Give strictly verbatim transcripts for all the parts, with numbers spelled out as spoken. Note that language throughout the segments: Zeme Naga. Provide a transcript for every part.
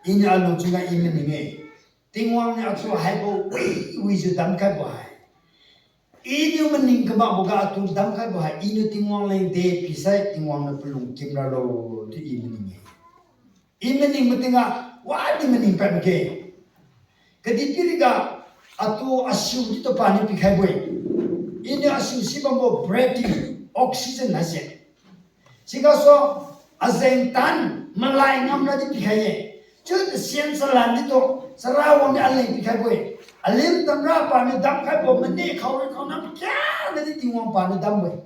I ne a lung chuna i mening e. Tingwang ne achu haibo wi, wi ze dam kai bo hai. I ne mening kebakbe ga achu dam kai bo hai. I ne Tingwang leng de pi sai Tingwang ne pelung kim ra lo, tu i mening e. I mening meting a, wa di mening pat me ke. Kedi piri ga, achu asiu di to pa ni pi kai bo e. I ne asiu si bambo breathing, oxygen na se. Chiga so, azeng tan, melai ngam ra di pi kai e. Chu de sian salan di to, sara wang di aleng pi kai bo e. Alim tam ra pa ni dam kai bo, mene kau ri kau na pi kia na di Tingwang pa ni dam bo e.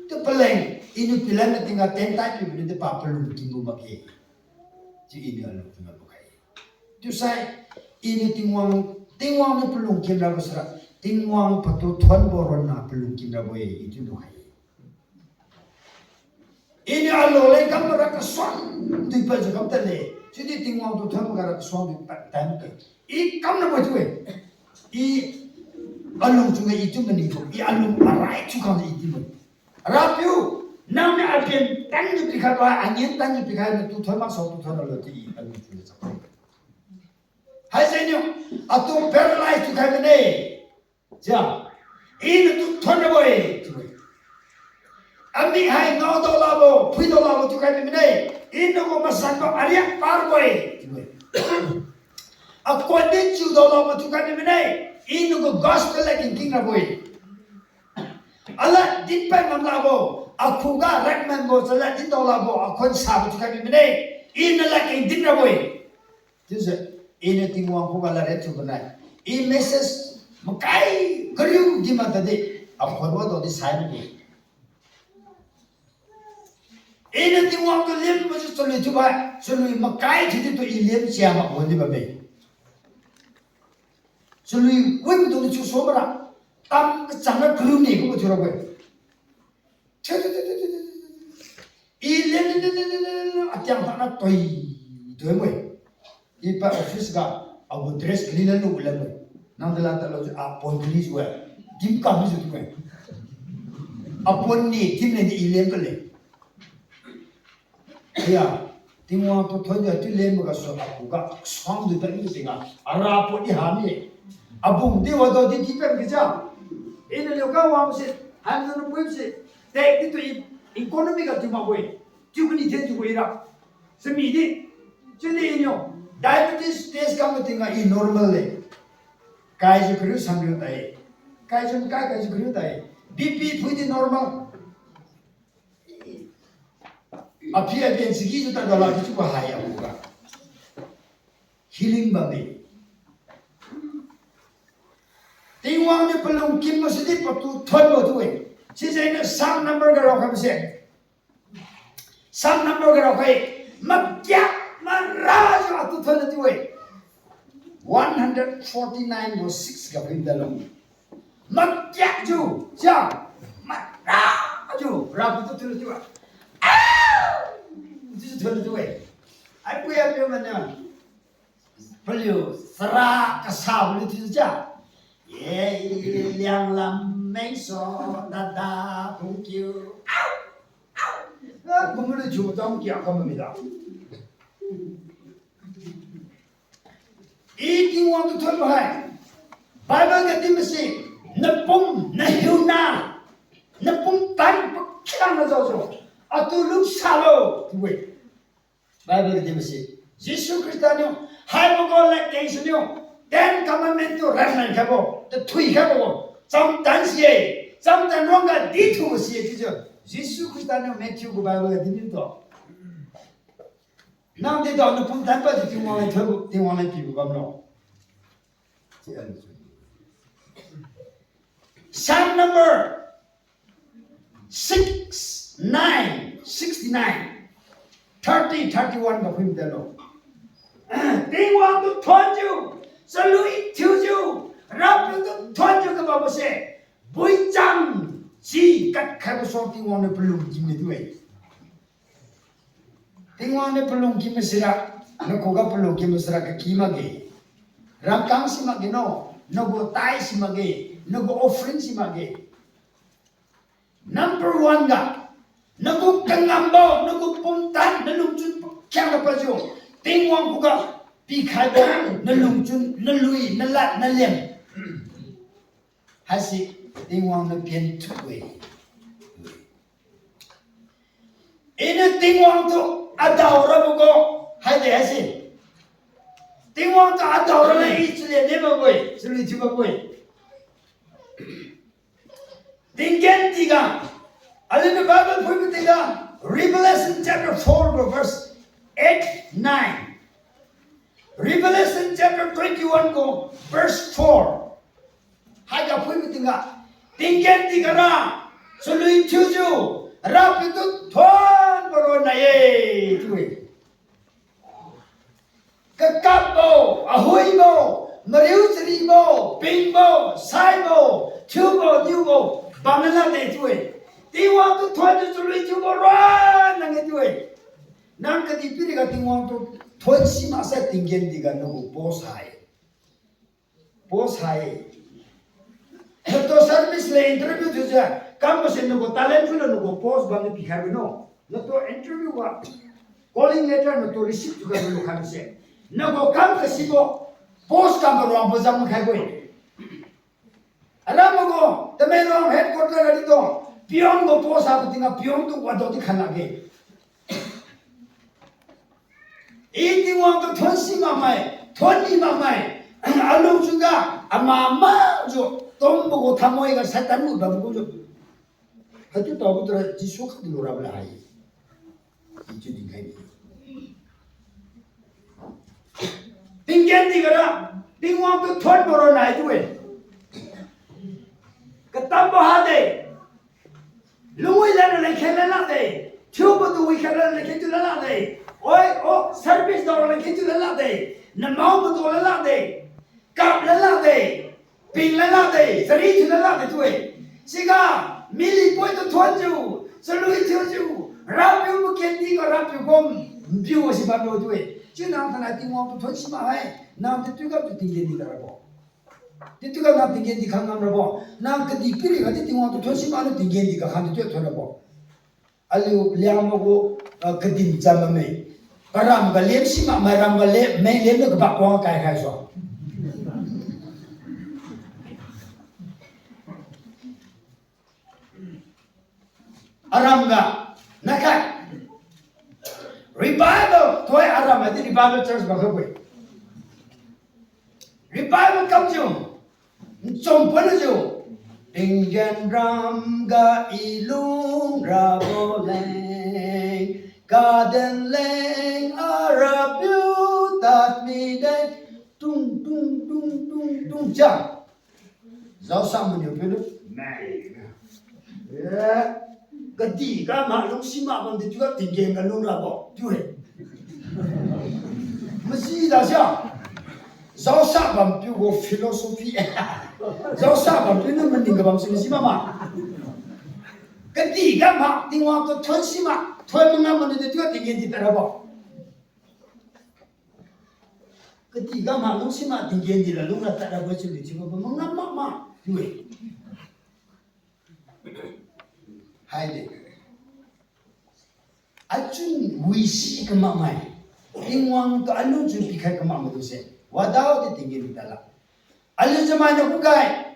Te peleng, i ne pilai meting a ten tai pi bu ni de pa pelung kim bu mak e. Chi i ne a lung chuna bu kai. Tu sai, i ne Tingwang, Tingwang ne pelung kim ra bu sera, Tingwang pa tu thuan bo ron na pelung kim ra bu e, i tu lu hai. I ne a lo lei kam ra kasuang dui pa ze kam ta lei. Chidi Tingwang tu thuan ga ra kasuang dui pa tai me ke. I kam na bo tu e. I a lung chuna i tu mening ko. I a lung arai chu kang i ti mo. Rapiu, nang ne a bian tan ni pi kai ba, a nian tan ni pi kai ne tu thuan mak sau tu thuan lo ti i a lung chuna chak. Hai se ni, a tu paralyze tu kai me nei. Ja, i ne tu thuan ra bo e, tu e. Ami hai ngau dau la bo, pui dau la bo tu kai me nei. I ne gu masan ba ariak par bo e, tu e. A kuan de chu dau la bo tu kai me nei. I ne gu gospel le king king ra bo e. Ala din pai ngam la bo, a ku ga recommend bo, ala din dau la bo, a kuan sa bo tu kai me nei. I ne la king din ra bo e. Chize, i ne Tingwang ku ga la re tu benai. I message makai kariu di ma ta di, a kuan wa dau di sai me di. I ne Tingwang tu lim ma chu chalui tu bai, chalui makai chi di tu i lim chia ma kuan di ba mei. Chalui win tu ni chu so ma ra, tam kechang na kariu ni ku ma chu ra bai. I le le le le le le le, a tiang ta na toi, toi mui. I pa office ga, a gu dress li le lu le mui. Nang de la ta lo, a pon li zu e. Dim ka mi zu tu e. A pon ni, dim le ni i lem ka le. Ya, Tingwang tu thoi ga tu lem ga so a ku ga, sang du ta ni ting a. A ra pon ni ha mi. A bung di wa do di di pen ke ja. I ne leu ka wang si, han du pui si. Te di tu i, economy ga tu ma bui. Tu ku ni te tu bui ra. Semi di, chu di i nio, diabetes test kam ting a i normal le. Kai chu kariu sam riu tai. Kai chu kai, kai chu kariu tai. B P pui di normal. A pi a pian sigi chu ta da la chu ba hai a ku ga. Healing ba mei. Tingwang ne pelung kim ma si di pa tu thon lo tu e. Si zai ne Psalm number ga rau kam se. Psalm number ga rau kai, makiak mara zu a tu thon tu e. One hundred forty-nine verse six ga pui da lo. Makiak zu, ja, mara zu, ra tu tu tu e. Au! Zu tu tu e. Ai pui a pui ma na. Paliu, sara kasa bu lu tu ja. Ye, liang lam mei so, da da, pung kiu. Au! Au! Ah, bu mu lu ju tang kia ka ma mi da. I Tingwang tu thon ba hai. Bible ga dim si, na pum, na hiu na, na pum tan pa kiang na zau zau. A tu lu sa lo, tu e. Bible ge dim si, Jisu Khrista niu, hai bo go le kei su niu, Ten Commandment tu ran nan ka bo, te thui ka bo, cham tan si e, cham tan rong ga di thu si e, chi zu, Jisu Khrista niu Matthew gu Bible ge dim to. Nang di dau ne pum tan pa di Tingwang le thoi, Tingwang le pi bu bam lo. Psalm number six nine, sixty-nine, thirty, thirty-one ga pui de lo. Tingwang tu thon ju, salui thiu ju, rap tu thon ju ke ba bo se, bui chang, chi kat kai bo so Tingwang ne pelung ji me tu e. Tingwang ne pelung ki mesira, ne ku ga pelung ki mesira ke ki ma ge. Rangkang si ma ge no, ne gu tai si ma ge, ne gu offering si ma ge. Number one ga, ne gu kangam bo, ne gu pum tan, ne lungchun kiang ga pa ju. Tingwang ku ga, pi kai bo, ne lungchun, ne lui, ne lat, ne lem. Haisi, Tingwang ne pian chu ui. I ne Tingwang tu adau ra bu ko, hai de haisi. Tingwang tu adau ra le i chile ne ba bui, chile chi ba bui. Tinggen di ga, a le ne Bible pui bu di ga, Revelation chapter four, verse eight, nine. Revelation chapter twenty-one ko, verse four. Hai ga pui bu di ga, tinggen di ga ra, chelui chu zu, ra pi tu thuan baro na ye, tu e. Kekap bau, ahui bau, meriu cheri bau, ping bau, sai bau, thiu bau, niu bau, bam ne la de tu e. Tingwang tu thuan chu chelui chu bau ra nang e tu e. Nang kedi piri ga Tingwang tu thuan si mak se tinggen di ga nang gu post hai. Post hai. Nang tu service le interview tu ze, kam ba se nang gu talent fu le nang gu post bam ne pi kai be no. Nang tu interview wa, calling letter nang tu receive tu kai be no kai se. Nang gu kam ke si bo, post kam ba ruang bo zam kai bo. Aram gu, Tamenglong headquarter a di to, peon gu post a pe ting a peon tu wa dau di khan la ge. I Tingwang tu thuan si mak mai, thuan ni mak mai, a lung chu ga, a ma ma zu, tom bu gu thamoi ga Satan mu bam gu zu. Hatu tau gu tere Jisu ka di lu ra be le hai. I chu di kai ni. Tinggen di ga ra, Tingwang tu thuan baro nai tu e. Ketam ba ha de. Lungui le le khe le la de. Thiu ba tu wi khe le le khe tu le la de. Oi, o, service dau le khe tu le la de. Nemau ba tu le la de. Kap le la de. Ping le la de. Sari tu le la de tu e. Siga, mili poi tu thuan ju. Salui thiu ju. Rapiu bu ken di ga rapiu gom. Mpiu si ba lo tu e. Chi nang kana Tingwang tu thuan si ma hai. Nang te tu ga tu tinggen di ga ra bo. Te tu ga nang tinggen di kang ngam ra bo. Nang kedi piri ga te Tingwang tu thuan si ma ne tinggen di ga kang te tu thuan ra bo. Aliu liang ma gu, a, kedin cham ba mei. Karam ga lem si ma, mai ram ga lem, mei lem ne kebak kuang kai kai sua. Aram ga, na kai. Revival, toi aram a di revival church ba kau gui. Revival kam ju, nchom pun ju, Tinggen ram ga i lung ra bo leng, kaden leng a rapiu tat mi dei, tung, tung, tung, tung, tung, ja. Zausa meniu pe lu, mei. Eh, kedi ga ma lung si ma bam de tu ga tinggen ga lung ra bo, tu he. Mezi da sia. Zausa bam piu gu philosophy. Zausa bam piu ne mening ga bam si mezi ma ma. Kedi ga ma, Tingwang tu thuan si ma, thuan mengam ma ne de tu ga tinggen di ta ra bo. Kedi ga ma lung si ma tinggen di la lung ra ta ra bo chu li chi bo mengam ma ma, tu he. Hai de. Achun wisi kema mai. Tingwang tu alu chu pi kai kema mai du se. Wadau de tinggen di ta la. Alu chu mai na ku kai.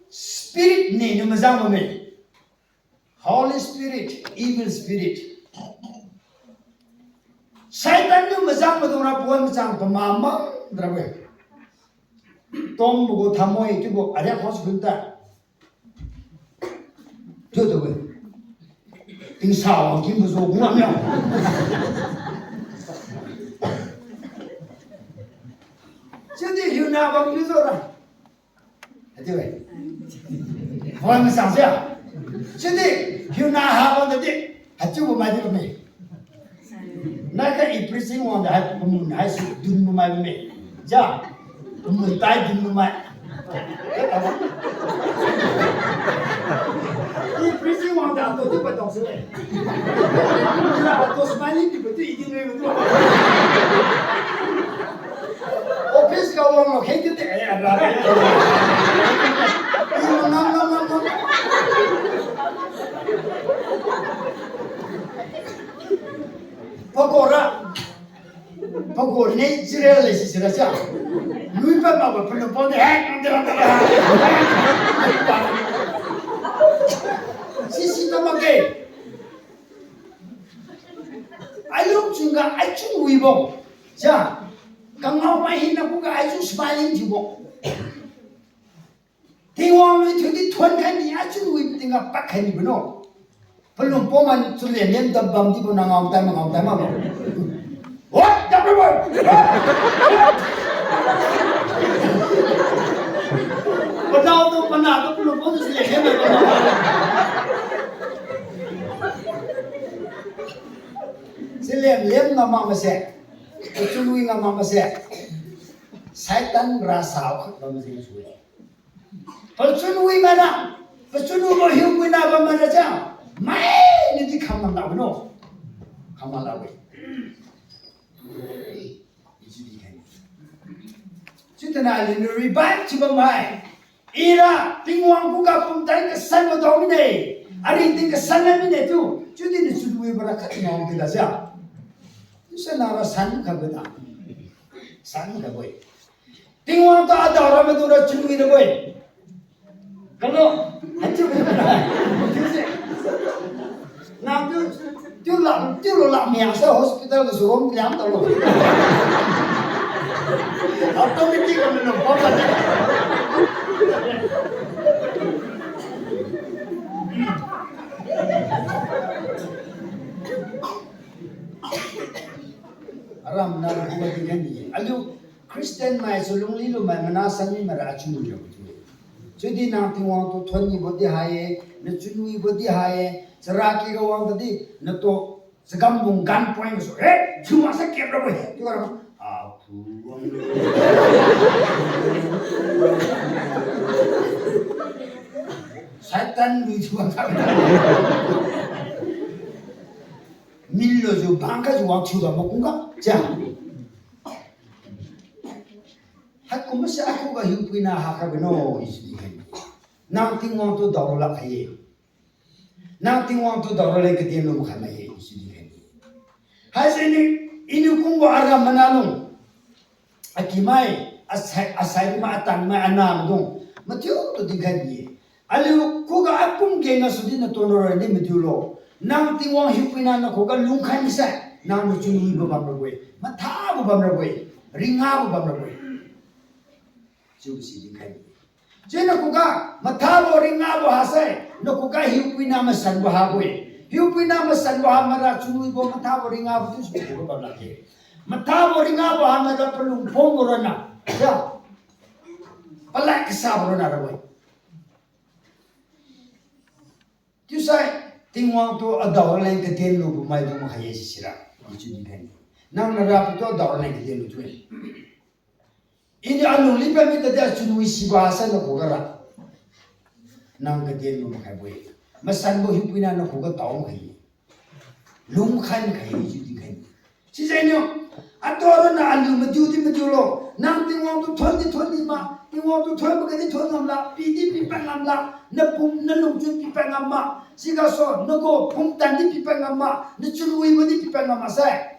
Spirit ne nu mezang ma mei. Holy Spirit, evil spirit. Satan nu mezang ma du ra poi mechang pe ma ma ra we. Tom bu gu thamoi ki bu aria khos gun ta. Tu tu we. Tingsa wang kim bu zo gu ngam ya. Chidi hiuna bam ki zo ra. Ati we. Hoi me sang sia. Chidi hiuna ha bam de di. Hachu bu mai di bam me. Na ka i preaching wang da hai pemun hai si dun bu mai me. Ja. Pemun tai dun bu mai. I preaching wang da to di pa tong se le. Ja, to smiling people tu i din me tu. Office ka wang lo khei te te, eh, ra. Ngam, ngam, ngam, ngam. Pakora. Pako ne zirel le si sira sia. Lui pa ma ba pelo pa ne hek de la. Si si ta ma ke. Ai lung chunga ai chu wi bo. Sia. Kangau mai hin na ku ga ai chu smiling ji bo. Tingwang lui thu di thuan kai ni a chu lui ting ga pak kai ni beno. Pelum po man chu le nem dam bam di bo na ngau tai ma ngau tai ma lo. What? Dam bo. Padau to pana to pelum po chu le nem dam bam. Chu le nem na ma ma se. Chu lui na ma ma se. Satan ra sa khak bam se chu. Pechun wi mana, pechun wi mo hiu wi na ba mana ja, mai ni di kama na no, kama la wi. Iji di kan. Chitena ali ni revive chi ba mai. Ira Tingwang ku ga pum tai ka san mo dau mi nei. Ari ting ka san mi nei tu. Chuti ni chu wi ba ra ka Tingwang ki da ja. Tu sa na ra san ka ba da. San ka wi. Tingwang ta a dau ramme du ra chunwi de boi. Kalo, a chu. Na tu, tu la, tu lo la mia sa hospital ke surom liam ta lo. Automatic kami lo, pom la. Aram na ku ba di kan ni. Alu Christian mai su lung li lu mai mana sami mara chu lu. Chu di nang Tingwang to thon ni bo di haye, na chu nui bo di haye, sara ki ga wang di, na to sagam bung gan point su. Eh, chu ma sa kep ra bo he. Tu ga ra. A pu wang. Satan lui chu wang. Min lo zu bang ka zu wang chu ga mo kung ga. Ja. Hakumba se a ku ga hiu pui na ha ka be no, i si di kan. Nang Tingwang to dau la ka ye. Nang Tingwang to dau la le ke dien lo ma ka ma ye, i si di kan. Hai se ni, i nu kung ba aram mana lung. A ki mai, a sai, a sai ma, a tan mai, a na ma dung. Ma tiu to di kan ye. Aliu ku ga a pum ge na su di na to no ra ni me diu lo. Nang Tingwang hiu pui na na ku ga lung kai ni se. Nang nu chu ni bu bam ra boi. Ma tha bu bam ra boi. Ringa bu bam ra boi. Chu bu si di kai. Chu na ku ga ma tha bu ringa bu ha se. Na ku ga hiu pui na ma san bu ha boi. Hiu pui na ma san bu ha ma ra chu ni bu ma tha bu ringa bu tu su bu bam la ke. Ma tha bu ringa bu ha ma ra pelung pom bu ra na. Ja. Pelak sa bu ra na ra boi. Tiu sai, Tingwang to a dau ra leng ke dien lu bu mai du ma ka ye si si ra. I chu di kan. Nang na ra pu to a dau ra leng ke dien lu chu. I ni a lung li pa mi ta de a chu nui si ba sa na ku ga ra. Nang ke dien lu ma kai boi. Ma san bu hiu pui na na ku ga dau ma kai. Lung kai ma kai i chu di kan. Chi zai ni, a to ra na aliu ma diu di ma diu lo. Nang Tingwang to thon di thon di ma, Tingwang to thon ma ke di thon ngam la, pi di pi pa ngam la, na pum na lung chu pi pa ngam ma. Si ga so, na go pum tan di pi pa ngam ma, na chu lui ma di pi pa ngam ma sai.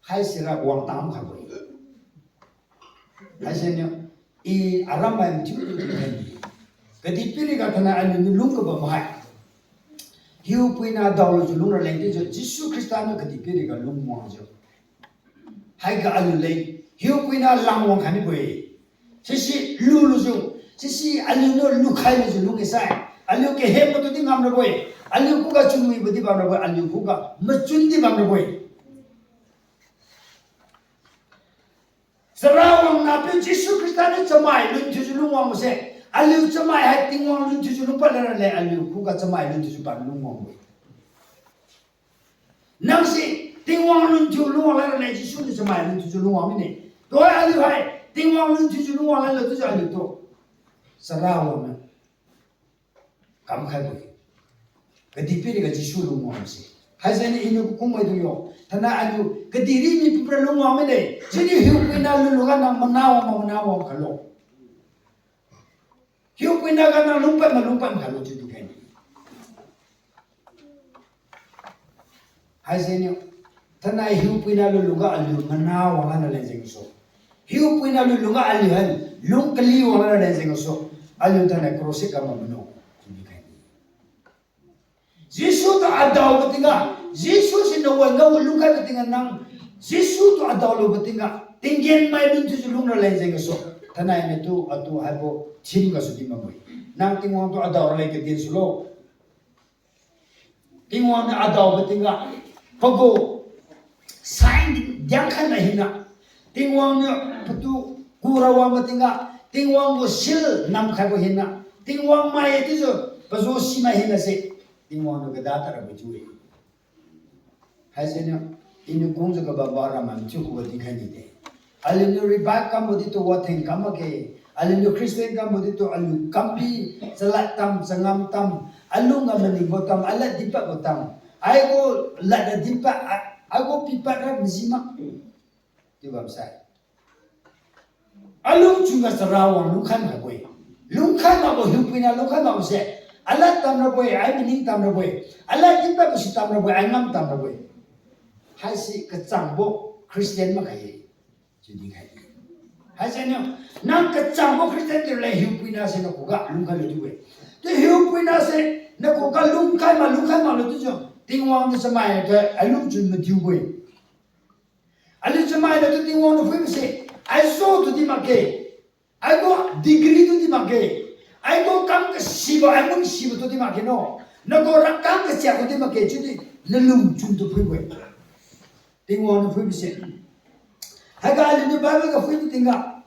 Hai si ra wang tam ka boi. Hai se ni, i aram bai mchu tu tu kan. Kedi piri ga tana aliu ni lung ka ba mai. Hiu pui na dau lu zu lung ra leng di zu, Jisu Krista na kedi piri ga lung wang zu. Hai ga aliu lei, hiu pui na lang wang ka ni boi. Sisi lu lu zu, sisi aliu no lu kai lu zu lung ke sai. Aliu ke hem tu di ngam ra boi. Aliu ku ga chu lui ba di bam ra boi, aliu ku ga ma chun di bam ra boi. Sara wang na pe Jisu Krista ne chamai lun tu zu lung wang se. Aliu chamai hai Tingwang lun tu zu lung pa le ra le aliu ku ga chamai lun tu zu pa lung wang. Nang si Tingwang lun tu lung wang le ra le Jisu ne chamai lun tu zu lung wang mi ne. To aliu hai Tingwang lun tu zu lung wang le le tu zu aliu to. Sara wang na. Kam kai boi. Kedi piri ga Jisu lung wang si. Hai zai ni i nu ku mai du yo. Tana aliu kedi ri mi pu pra lung wang me de. Zai ni hiu pui na lu lu ga na mana wang ma mana wang ka lo. Hiu pui na ga na lung pa ma lung pa ka lo chu du kai ni. Hai zai ni. Tanai hiupuina lu lungga aliu mena wang la na lei zeng su. Hiupuina lu lungga aliu hai lung keli wang la na lei zeng su. Aliu tanai cross kam ma menu. Jisu tu adaube ting ga, Jisu si ne wang ga lung kaibe ting ga nang, Jisu tu adau lube ting ga, tinggen mai lun tu zu lung ra lei zeng su. Tanai ne tu atu haibo chim ga su di ma mui. Nang Tingwang tu adau ra lei kedin su lo. Tingwang ne adaube ting ga, pe gu sign diang kai na hina. Tingwang ne petu ku ra wangbe ting ga, Tingwang gu seal nam kaibe hina. Tingwang mai e ti zu, pe zu si mai hina se. Tingwang ne keda ta ra bu chu e. Haise ne, i ne kung ze kebamba ramme chu ku di kai ni de. Aliu ne revive kam bu di tu wa teng kam mak ke. Aliu ne Christian kam bu di tu aliu kambi, chalat tam, changam tam, alung ga meningbo tam, alat dipat bo tam. Aigu lat ne dipat, aigu pipat ra mezi mak. Di bam sai. Alungchun ga chara wang lungkai mak bui. Lungkai mak bu hiupuina lungkai mak bu se. Alat tam ra bui, ai mening tam ra bui. Alat dipat bu si tam ra bui, ai ngam tam ra bui. Haise kechangbo Christian mak kai e. Chu di kai. Haise ne, nang kechangbo Christian te lei hiupuina se ne ku ga lungkai lu di bui. Te hiupuina se ne ku ga lungkai mak, lungkai mak lu tu chu. Tingwang ne chamai te, ai lungchun me diu bui. Aliu chamai ne tu Tingwang ne phuibe se, ai zo tu di mak ke, ai gu degree tu di mak ke, ai gu kam kesibe, ai mung sibe tu di mak ke no, ne gu ra kam kesia tu di mak ke, chu di ne lungchun tu phui bui. Tingwang ne phuibe se. Haiga aliu ne Bible ga phui di ting ga.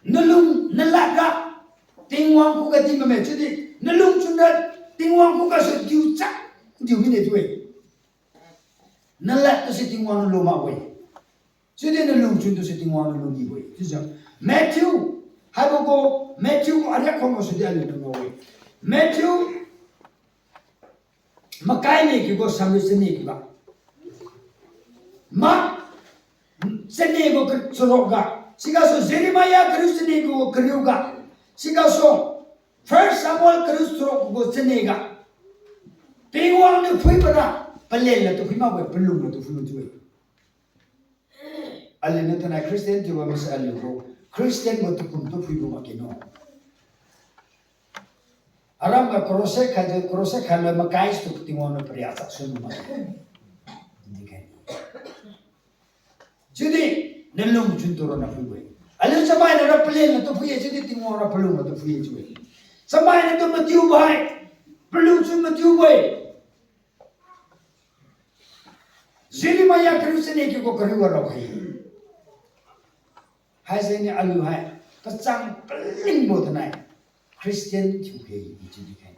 Ne lung, ne lat ra, Tingwang ku ga di me me chu di, ne lungchun ra, Tingwang ku ga su diu chak, diu mi ne tu e. Ne lat tu se Tingwang ne lu mak bui. Chu di ne lungchun tu se Tingwang ne lu di bui. Chu ze, Matthew, haibo gu, Matthew gu ariak kong su di aliu ne lu bui. Matthew, makai ne ki gu samri sene ki ba. Mark, sene gu ke-, seruk ga. Sigasu Jeremiah keriu sene gu keriu ga. Sigasu First Samuel keriu seruk gu sene ga. Tingwang ne phuibe ra, pelen le tu phui mak bui, pelung le tu phui mak bui. Aliu ne tanai Christian ti wa mise aliu gu Christian gu tukum tu phui gu mak ke no. Aram ga crusade kai de, crusade kai le makai tu Tingwang ne peria chak sun mak ke. Di kai. Chu di, ne lungchun tu ra na phui bui. Aliu chamai ne ra pelen ne tu phui e chu di Tingwang ra pelung ne tu phui e chu e. Chamai ne tu matiu bai, pelungchun matiu bui. Jeremiah keriu sene ki gu keriu ga rau kai. Haise ne aliu hai, kechang pelingbo tanai Christian thiu ke i chu di kai.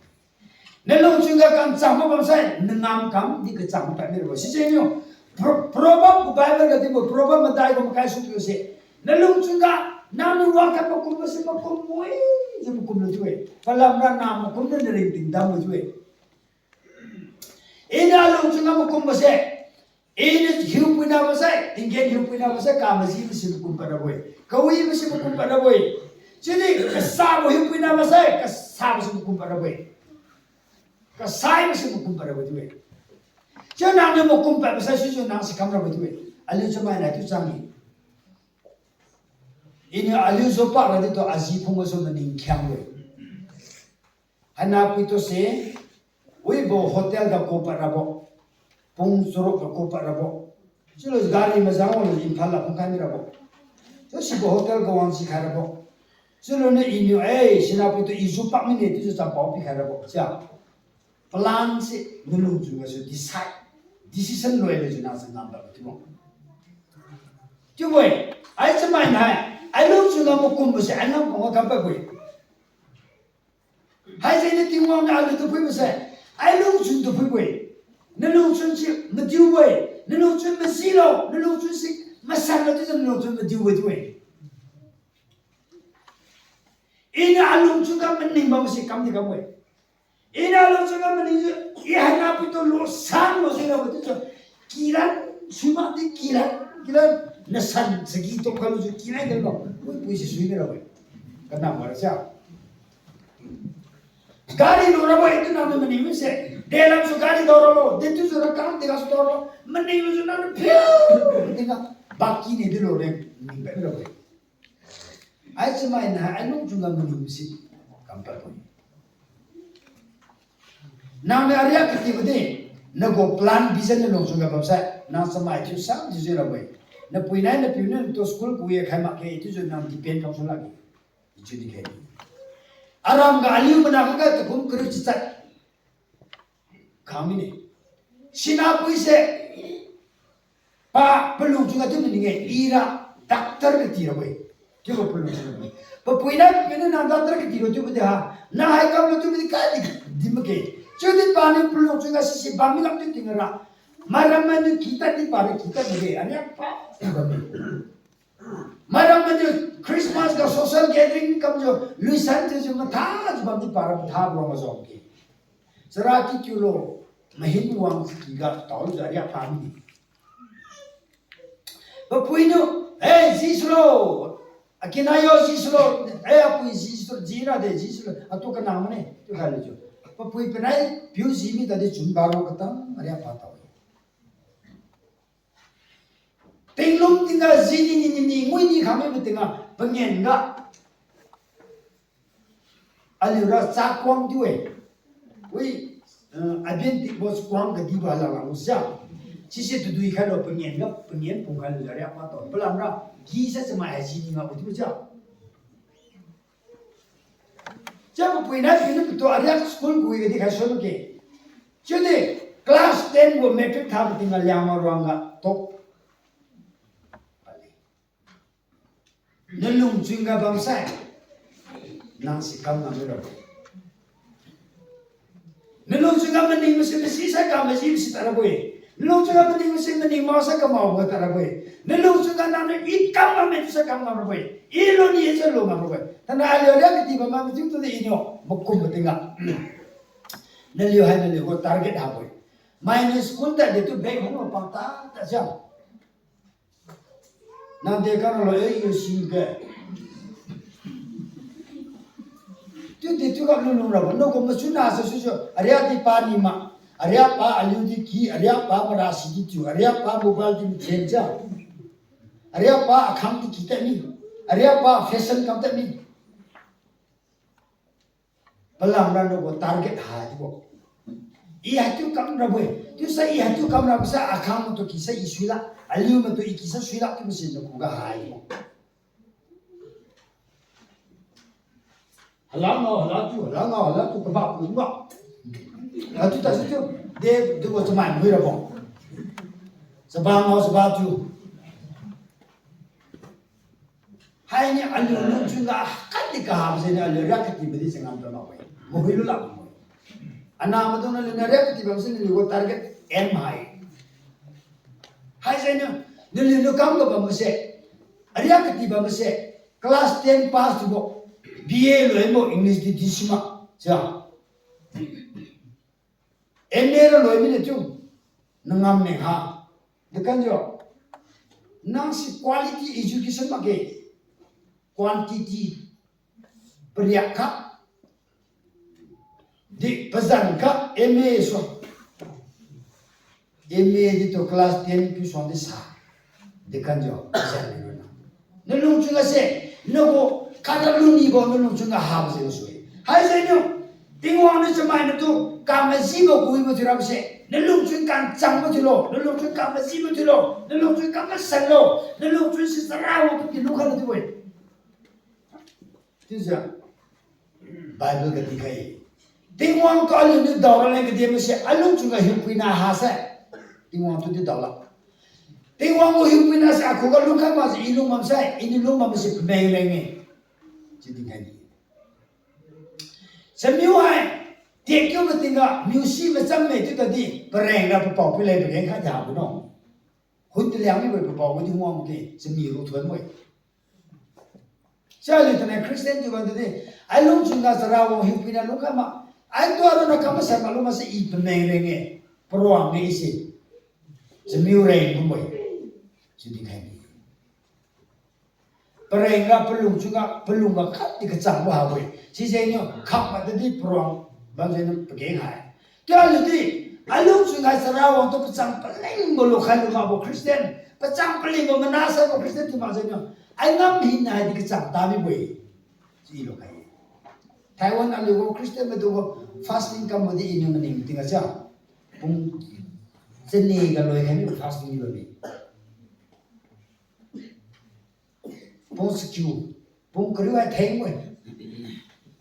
Ne lungchun ga ka'nchangme bam sai, ne ngam kam di kechangme pat mi ra bui. Sise niu, Pro-, Proverb gu Bible ga di bu, Proverb medai gu makai su tu se. Ne lungchun ga, nang ne wa ka makum me se makum bui, ze makum le chu e. Palam ra na makum ne ne ring ting dam le chu e. I ne a lungchun ga makum me se, i ne hiupuina me se, tinggen hiupuina me se, ka mezi me se makum pat ra bui, kawi me se makum pat ra bui, chidi kasabo hiupuina me se, kasabo se makum pat ra bui, kasai me se makum pat ra bui tu e. Chi nang ne makum pat me se, suzu nang se kam ra bui tu e. Aliu chamai nai tu chang ni. I ne aliu zu pa ra di tu a zi pung me zu mening kiang bui. Hena pui tu se, wibo hotel ga ku pat ra bo. Pung seruk ga ku pat ra bo. Chilo gari me zang lu Imphal la pung kai mi ra bo. Chu sibo hotel ga wang si kai ra bo. Chilo ne i niu, eh, sina pui tu i zu pak mi ne tu zu cham pau pi kai ra bo. Chia. Plan se, ne lungchun ga su decide. Decision loi le zu na se ngam ba tu mo. Chiu bui, ai chamai nai, ai lungchun ga makum bu se, ai ngam kong ga kam pat bui. Haise ne Tingwang ne aliu tu phui me se, ai lungchun tu phui bui. Ne lungchun si mediu bui, ne lungchun mesi lau, ne lungchun si mesan lau, tu ne lungchun mediu bui tu e. I ne a lungchun ga mening bam si kam di kam bui. I ne a lungchun ga mening, i hena pui tu lu sang lu si lau tu, kilan, sui ma di kilan, kilan, ne san segi tu ka lu su kilan de lau, pui pui si sui de lau bui. Ka nam ga ra sia. Gari lu ra bai, tu nang ne meni mi se. De lam su gari dau ra lo, de tu su ra kam de ga su dau ra lo. Meni lu su nang ne piu, de ga. Baki ne de lo ne, meni bai ra bai. Ai chimai na, ai lungchung ga meni mi si. Kam pa bai. Nang ne aria ketibe de, ne gu plan vision ne lungchung ga bam sai, nang samai thiu sam di zui ra bai. Ne pui nai ne piu ne to school ku ye kai mak ke, tu zui nang depend kam su la ke. Ichu di kai. Aram ga aliu mena ga te kum kru chi chat. Kami ne. Sina pui se. Pa pelung chu ga tu meni nge, i ra doctor ke ti ra bai. Ti gu pelung chu ga. Pa pui na pe ne nang doctor ke ti ro tu bu de ha. Na hai kam lo tu bu de ka di, di me ke. Chu di pa ne pelung chu ga si si bam mi lam tu ting ra. Maram ma nu ki ta di pa re ki ta di re. Ania pa. Maram ma nu Christmas ga social gathering kam jo, luisan chu chu matha chu bam di pa ra matha bro ma zong ke. Sera ki chu lo, mahin wang ki ga tau ja ria pa mi. Ba pui nu, "Hey, Jisu lo, akina yo Jisu lo, hey, apui Jisu, ji ra de Jisu lo, atu ka nang ne, tu ka le jo." Ba pui penai, piu ji mi ta de chun ba ro ka tang, ria pa tau. Tinglum ting ga zi ni ni ni ni, ngui ni kame bu ting ga, pengen ga. Aliu ra cha kuang di we. Ui, eh, abien tik bo kuang ga di ba la la u sia. Chi se tu dui kai lo pengen ga, pengen pung kai lo ja ria pa tau. Pelam ra, gi se chemai zi ni ma bu di bu sia. Chapui na pui ne petu ariak school kui ge di kai sua lu ke. Chune class ten gu matric tha pe ting ga liang ma ruang ga top. Ne lungchun ga bam sai. Nang si kam na me ra. Ne lungchun ga mening me si me si sai kam me si me si ta ra bui. Ne lungchun ga mening me si mening ma sai kam ma ta ra bui. Ne lungchun ga nang ne i kam ma me sai kam ma ra bui. I lo ni e se lo ma ra bui. Ta na aliu ria ke ti ba ma me tu tu de i nyo. Ma kum me ting ga. Ne liu hai ne liu gu target ha bui. Mai ne school ta de tu bag hung lo pang ta ta siam. Nang de ka lo e yo sim ke. Tu de tu ka lu lu ra no ko ma chu na sa su su. Aria di pa ni ma. Aria pa aliu di ki, aria pa mara si di tu, aria pa mobile di mi chen ja. Aria pa akhang di ki ta ni. Aria pa fashion kam ta ni. Pelam ra no gu target ha di bo. I ha tu kam ra bui. Tu sa i ha tu kam ra bui sa akhang ma tu ki sa i sui la. Aliu ma tu i ki sa sui la tu ma sin no ku ga ha di bo. Hala ngau, hala tu, hala ngau, hala tu, kaba ku ba. Hala tu ta si tu. De, de gu chemai mui ra bo. Chaba ngau, chaba tu. Hai ni aliu lungchun ga kat di kaham se ni aliu ria keti be di se ngam pe ma pai. Mo hui lu la mo. Ana ma dong na lu na ria keti bam se ni lu gu target aim hai. Hai se ni, ni lu lu kam ga bam se. Aria keti bam se. Class ten pass tu bo. B A lo mo English di di sima. Sia. M A ra loi mi ne chu, nang ngam ne ha. De kan jo. Nang si quality education ma ke. Quantity. Periak ka. Di pezan ka M A so. M A di to class ten pi so di sa. De kan jo. Pezan ni na. Ne lungchun ga se, ne gu, kata lu ni bo, ne lungchun ga ha ba se sui. Hai se ne, Tingwang ne chemai ne tu, kame zi bo kui bo ti ra ba se, ne lungchun kan chang bo ti lo, ne lungchun kame zi bo ti lo, ne lungchun kame sen lo, ne lungchun si sara wo tu ki lu kan tu we. Ti ze, Bible ga di kai. Tingwang ka lu ne dau ra le ga di ma se, a lungchun ga hiu kui na ha se. Tingwang tu di dau la. Tingwang gu hiu kui na se, a ku ga lu kai ma se, i lung mam se, i ni lung mam se, pe mei reng e. Chi di kai di. Semiu hai, tiak kiu me ting ga, miu si me cham me tu ta di, pereng ra pe pau pe lei pe reng ka ja bu no. Hun te liang mi pe pau bu di huang ke, semiu ru thuan mui. Sia li tene Christian tu ban te di, ai lung chun ga sara wo hiu pina lu ka ma, ai tua ru na ka ma sa ma lu ma se i pe meng reng e, peruang nge i si. Semiu reng bu mui. Chi di kai di. Pereng ra pelung chu ga, pelung ga kat di kechang ba ha bui. Chi ze nyo, kap ma de di perong. Bam ze nang pegeng hai. Tia lu di, a lung chui ngai sera wang tu pechang pelingbo lu kai lu ma bo Christian, pechang pelingbo mena sa bo Christian tu ma ze nang, ai ngam hin nai di kechang ta mi bui. Chi lu kai. Taiwan a lu go Christian me du go fasting kam bo di i ne mening ting a cha. Pung chene ga loi kai mi fasting lu mi. Pung sekiu, pung keriu ai theng we.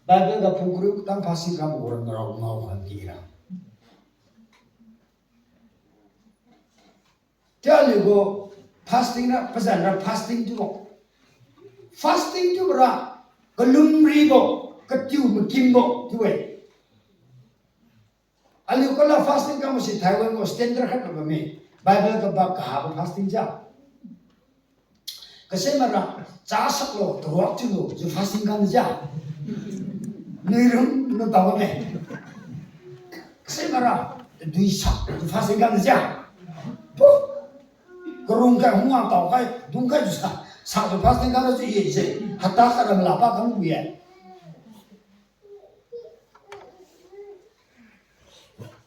Bible ga pung keriu tang fasting kam bo ram rau ngau kan ki ra. Tia lu go fasting ra, pezan ra fasting tu bo. Fasting tu bo ra, kelum ri bo, ketiu mekim bo, tu we. Aliu kala fasting kam si Taiwan go standard khat ba me. Bible ga ba kaha ba fasting ja. Kase mara, cha sak lo, tuak chu lo, zu fasting kam ja. Nui rum, nu tau me. Kase mara, dui sak, zu fasting kam ja. Pu. Kerung kai hung wang tau kai, dung kai zu sa, sa zu fasting kam zu ye ze. Hata ka ram la pa kam bu ye.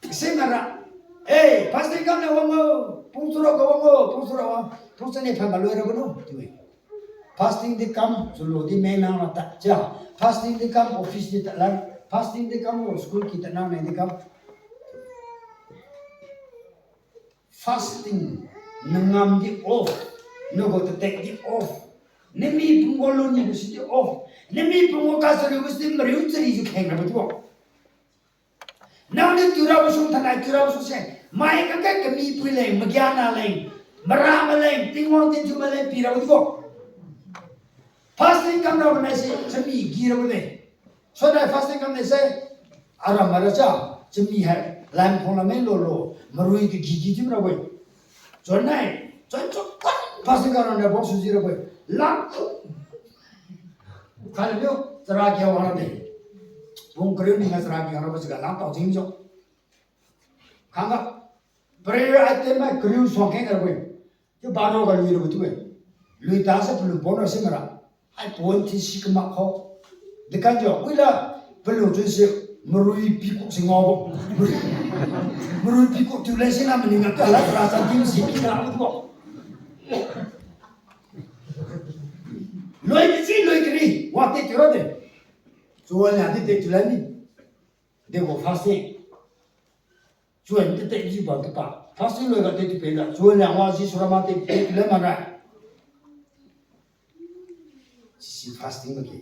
Sing ara, "Ei, fasting kam ne wang o, pung churau ka wang o, pung churau wang, pung chane pha ma loi ra banu," tiwe. Fasting di kam, chulu di me nang la ta, ja. Fasting di kam, office di ta la, fasting di kam, school ki ta nang ne di kam. Fasting, nengam di off, nego tetek di off. Nemi pung go lo ni bu si di off. Nemi pung go ka chari bu si di meriu chari zu kheng ra bu tu. Nang ne tu ra bu su, tanai tu ra bu su se. Mai ka kai kemi pui leng, megiana leng, merame leng, Tingwang tinchu me leng pi ra bu tu. Fasting kam ra bu nai se, chami gi ra bu leng. So nai fasting kam ne se, aram ara cha, chami hai, lam khong la me lo lo, merui ke gi gi jim ra bu. Chon nai, chon chon kan fasting kam ra ne bong su ji ra bu. Lam khong. Kan le yo, chara kia wang ra de. Bong kre ni na chara kia ra bu se ga lam tau jing jo. Kanga, prayer item mai kre suang ke ra bu. Ke baro ga lui ra bu tu e. Lui ta se pelu bon ra se mara. Ai pon ti si kemak ho. De kan jo, ui la, pelu chu se, merui pi kuk se ngau bo. Merui pi kuk tu le se na meni nga ka la ra sa tim si ki na bo. Loi ke si, loi ke ni, wa te tu ra de. Chuan ya de te tu la ni. De go fasting. Chuan te te ji ba te pa. Fasting loi ga te tu pe la. Chuan ya wa ji sura ma te te tu le ma ra. Si fasting ma ke.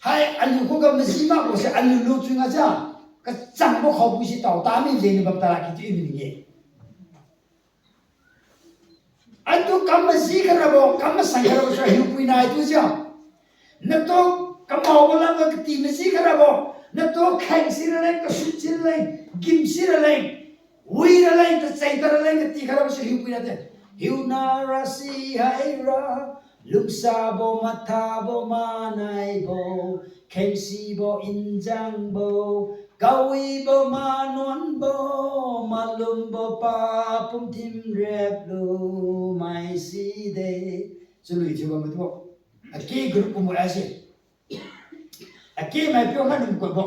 Hai, alu ku ga mesi ma ko se alu lu chu nga ja. Ka chang bo khau bu si tau ta mi je ni bam ta la ki ti mi ni. Antu kam mesi ka ra bo, kam mesang ka ra bo, sa hiu pui nai tu sia. Na to kamau bo lam ga keti mesi ka ra bo, na to kheng si ra leng, ka sut si ra leng, gim si ra leng, wi ra leng, ka chei ta ra leng, keti ka ra bo, sa hiu pui na te. Hiu na ra si hai ra, lungsa bo, matha bo, manai bo, kheng si bo, injang bo, kawi bo, manuan bo, malum bo, pa pum tim rep lu, mai si de. Chu lui chu bam tu. A ki group mo a si. A ki mai pyo ma num ko bo.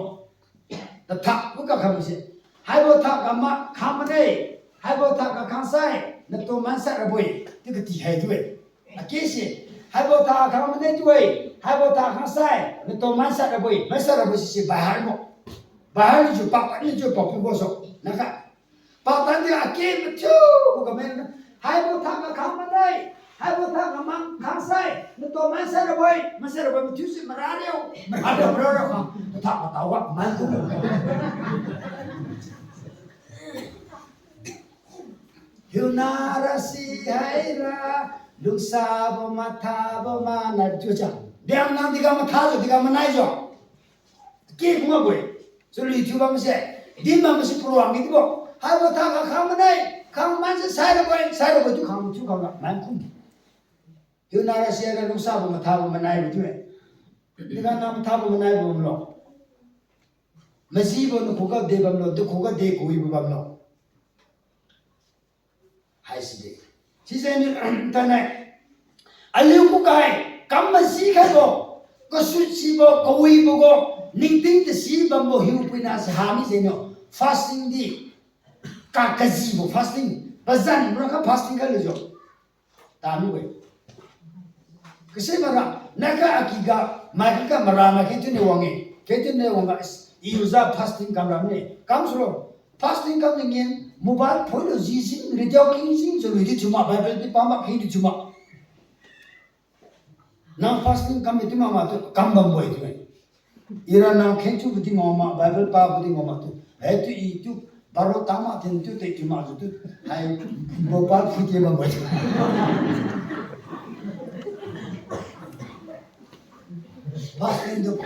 Ta thak bu ka kham si. Hai bo thak ka ma kham ma nei. Hai bo thak ka khang sai. Na to man sa ra boi. Ti ka ti hai tu e. A ki si. Hai bo thak ka khang ma nei tu e. Hai bo thak khang sai. Na to man sa ra boi. Man sa ra boi si si bai har mo. Bai har ni ju pak ni ju pak pu bo so. Na ka. Pak tan di a ki ma chu. Ko ka men. Hai bo thak ka khang ma nei. Hai bo thak ka mang khang sai. Na to man sa ra boi. Man sa ra boi ma chu si ma ra riu. Ma ra riu ma ra riu. Thak ka tau wa man ku. Hiu na ra si hai ra, lungsa bo matha bo manai chu cha. Biang nang di ga matha zo, di ga manai zo. Ki kuma boi. Chu lui chu bam se. Dim bam se pruang gi bo. Hai bo thak ka khang manai, khang man se sai ra boi, sai ra boi tu khang chu khang ga man kum. Hiu na ra si hai ra, lungsa bo matha bo manai bo tu e. Di ga na matha bo manai bo bam lo. Mesi bo na ku ga de bam lo, de ku ga de ku i bo bam lo. Hai si de. Sise ni, ta nai. Aliu ku kai, kam mesi kai bo. Kesuchibo, kawibo gu, ningting tesi bambo hiupuina se ha mi ze no. Fasting di. Ka kazibo fasting. Bazan ra ka fasting ka le zo. Ta mi we. Kese mara, na ka aki ga, mai ka mara ma ke tune wang e. Ke tune wang ga, iu za fasting kam ram ne. Kam suro. Fasting kam ne ngin, mobile phone lo zi zing, radio king zing, zo lui di chuma, Bible di pa ma king di chuma. Nang fasting kam mi ti ma ma tu, kam bam boi tu. Ira nang khenchu bu di ngau ma, Bible pa bu di ngau ma tu. He tu i tu, baro ta ma tin tu te tu ma tu. Hai, bo pa fu tie bam boi tu. Fasting tu,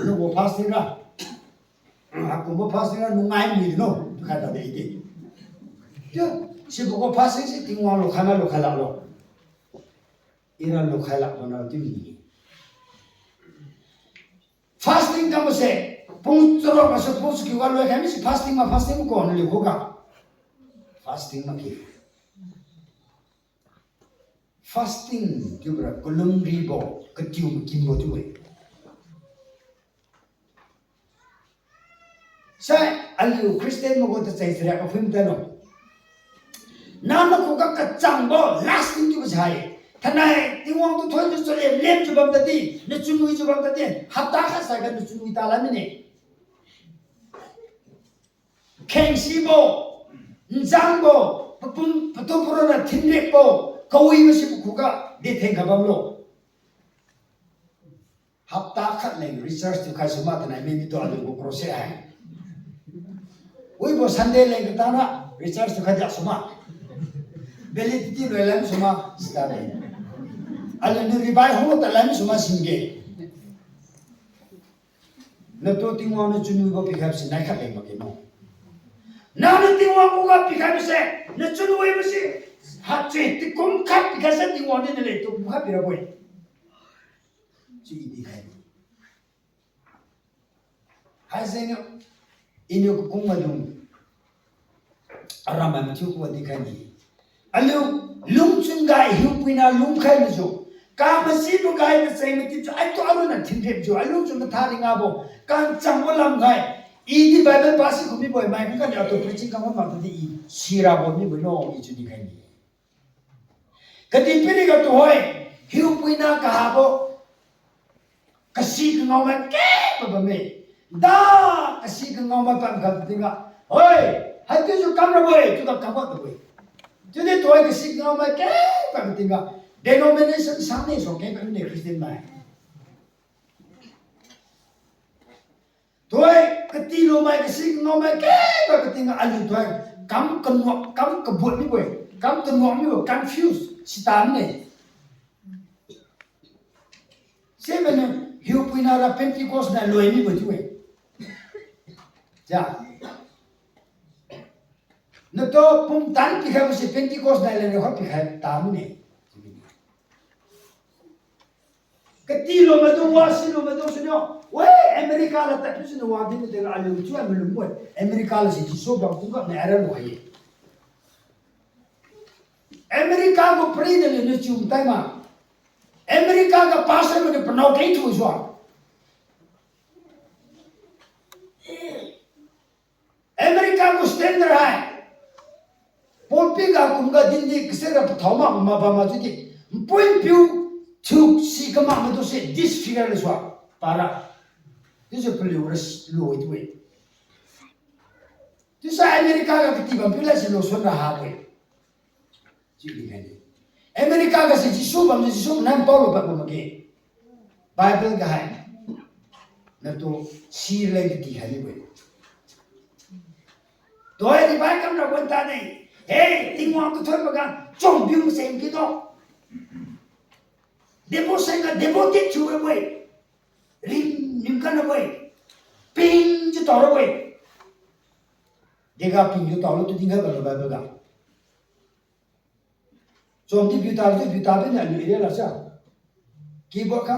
no bo fasting ra. Aku bo fasting ra nungai mi no, tu ka ta de ide. Tu, si bo ko fasting si Tingwang lo khana lo khala lo. Ira lo khailak bana tu ni. Fasting kam se, pung choro ka se pung siki wa lo kami si fasting ma fasting ko ne le ko ka. Fasting ma ki. Fasting tu bra kulum ri bo, ketiu kim bo tu we. Sai, aliu Christian me gu te chei sere ka phim te lo. Na me ku ka kachang bo, lasting tu zai. Tanai, Tingwang tu thoi tu chole, lem chu bam ta di, ne chunui chu bam ta di, hapta khat sai ka ne chunui ta la mi ne. Kengsi bo, nzang bo, pepum, petu puro na thinrik bo, kawi me si pe ku ka, de theng ka bam lo. Hapta khat leng recharge tu kai suma tanai mi mi tu aliu gu crusade ai. Ui bo Sunday leng kata na recharge tu kai da suma. Validity loi lem suma, sita leng. Aliu nu revive ho ta lem suma sing ge. Ne tu Tingwang ne chunui bo pi kai si nai khat leng ma ke no. Na ne Tingwang gu ga pi kai se, ne chunui bo si. Ha che ti kum khat pi kai se Tingwang ne ne le tu kum khat pi ra boi. Chi i di kai ni. Hai zeng, i ne ku kung ma dung. Aram mai mathiu ku di kai ni. Aliu, lungchun gai hiupuina lung kai me zu. Ka mesi bu gai me sei me ti zu. Ai tu aru na thinrip zu. Ai lungchun me tha di nga bo. Ka nchang bo lam gai. I di Bible pa si ku mi boi mai ka ni a tu preaching ka ma ma tu di i. Sira bo mi boi no i chu di kai ni. Kedi piri ga tu hoi, hiupuina kahabo, kasi kengau mai ke pa bam mei. Da, kasi kengau mai pa ga ting ga. Hoi, hai tu zu kam ra boi, tu ga kam ga tu boi. Tu di tu hoi kasi kengau mai ke pa ga ting ga. Denomination sang ne so ke pa ne Christian mai. Toi, keti lu mai, kasi ngau mai, ke ba keti nga alu toi, kam kenuak, kam kebuat mi boi, kam kenuak mi boi, confuse, sita mi ne. Sebe ne, hiupuina ra Pentecost na loi mi boi tu e. Ja. Ne to pum tan pi kai bu si Pentecost na le ne hot pi kai ta mi ne. Keti lo me du wa si lo me du si no. We America la ta si no wa di me de alu chu alu mo. America la si Jisu ba ku ga me ara lo ye. America ko pri de le ne chu tai ma. America ka pastor mo de pnau kai tu zua. America gu standard hai. Pulpit ga kum ga din di kese ra pethau ma ma ba ma chu di. Mpui mpiu chu si kema me du se disfigure le sua. Para. Di se peliu ra s-, lu e tu e. Di sa America ga keti bam pi la si lo son ra ha tu e. Chi di kai ni. America ga se Jisu bam, Jisu nan Paul bam bam ge. Bible ga hai. Na tu si le di hai ni we. Toi di bai kam na wan ta nei. Hey, Tingwang tu thoi ba ga chong biu se ngi do. Debo se ga debo ti chu we we. Rim nim kan na we. Ping chu tau we. Dega ping chu tau lo tu ding ga ba Bible ga. Chom di biuta, di biuta be na ni area la sa. Keyboard ka.